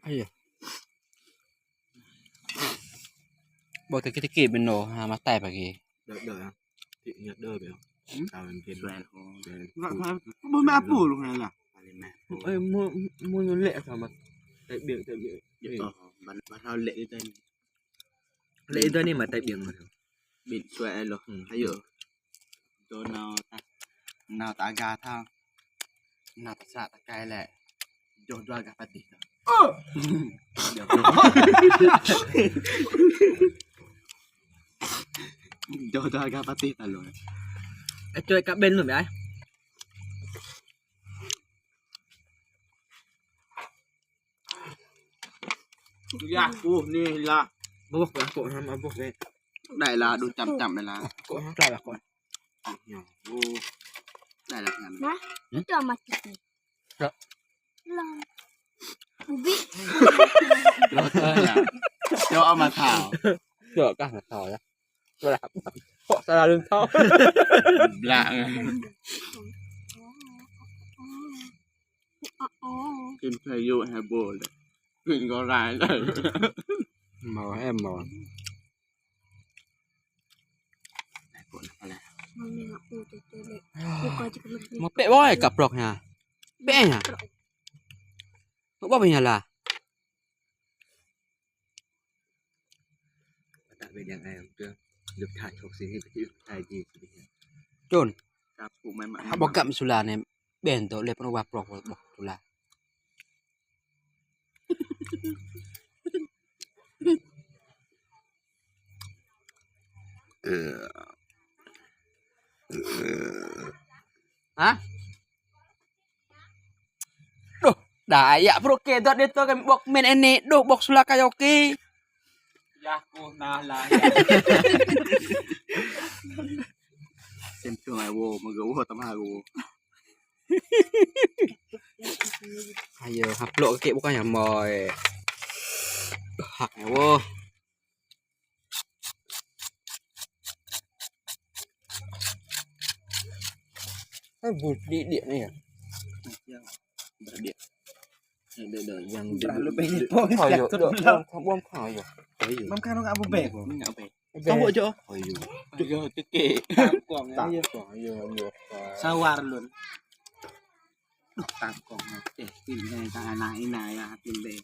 Ayo. Bok tadi kita kibin no, ha, matai pagi. Dah, dah, ya. Ingat dah, ya. Hmm? Tahun kibin. Suai, oh. Suai. Enggak, enggak. Belum apa lu, enggak lah. Paling mah. Eh, mu, mu nyulek sama. Tai biang, tai biang. Ya, oh, ban, ban hau lek itu ni. Lek itu ni mah tai biang. Bit suai lo. Hmm. Ayo. ໂດນເອົາຕາ ເອົາຕາກາທາ ເອົາຕາສະຕາໄກແຫຼະ ໂດນດ້ວຍກາປາຕິ ເອີ ໂດນດ້ວຍກາປາຕິຕະຫຼອດ ໄອ້ໂຈ້ຍກັບເບັນໜຶ່ງໄດ້. ຢາກກູນີ້ລະ ບໍ່ບອກ ໂກະນຳ ເອົາບອກເດ້ ໄດ້ລະ ດູຈຳໆໄດ້ລະ ໂກະນຳ ໄດ້ລະ ໂກະ ໂອ້ ໄດ້ລະ ນະ ຫຶ? ເຈົ້າມາກິນ ເຈົ້າ ລອງ ບຸບິ ເຈົ້າເອົາມາຖາມ ເຈົ້າກະມາຖາມ ເວລາເພາະສາລາເລື່ອງເຂົາ ບລະ ກິນພາຍຸໃຫ້ໂບເລີຍ ກິນກໍຫຼາຍເລີຍ ເມົາແຮມເມົາ ມາເປະບໍ່ ກັບປອກຫຍັງ ເປະຫຍັງ ບໍ່ເປັນຫຍັງລະ. ໂຈນ ຖ້າບໍ່ກັບສຸລານີ້ ແບນໂຕເລັບ ເພາະວ່າປອກ ບໍ່ສຸລາ ເອີ ຮະ ໂດ ໄດ້ຍະໂປຣເກດອດເດໂຕກັນ ບອກເມັນອັນນີ້ ໂດ ບອກສຸລາກາໂຍເກ ຢາກໂກນາລາຍ ເຊັນເຄື່ອງໄອໂວ ມັນກໍໂວຕາມາໂວ ອາເຢີ ຮັບໂລກະເກະບໍ່ກະຫຍັງມອຍ ຮັກແນວໂວ. ໃຫ້ບູດດີໆນີ້ ດຽວ ດຽວ ຍັງ ເຂົາຢູ່ ເຂົາຢູ່ ມັນຂ້າງເຮົາບໍ່ແບກ ເອົາໄປ ເອົາໄປ ເອົາໄປ ເອົາໄປ ເອົາໄປ ສາວາລຸນ ຕາມກ້ອງເນາະ ເອີ ກິນໄດ້ຕາໜ້າອີ່ໜ້າ ຢາກກິນເດ້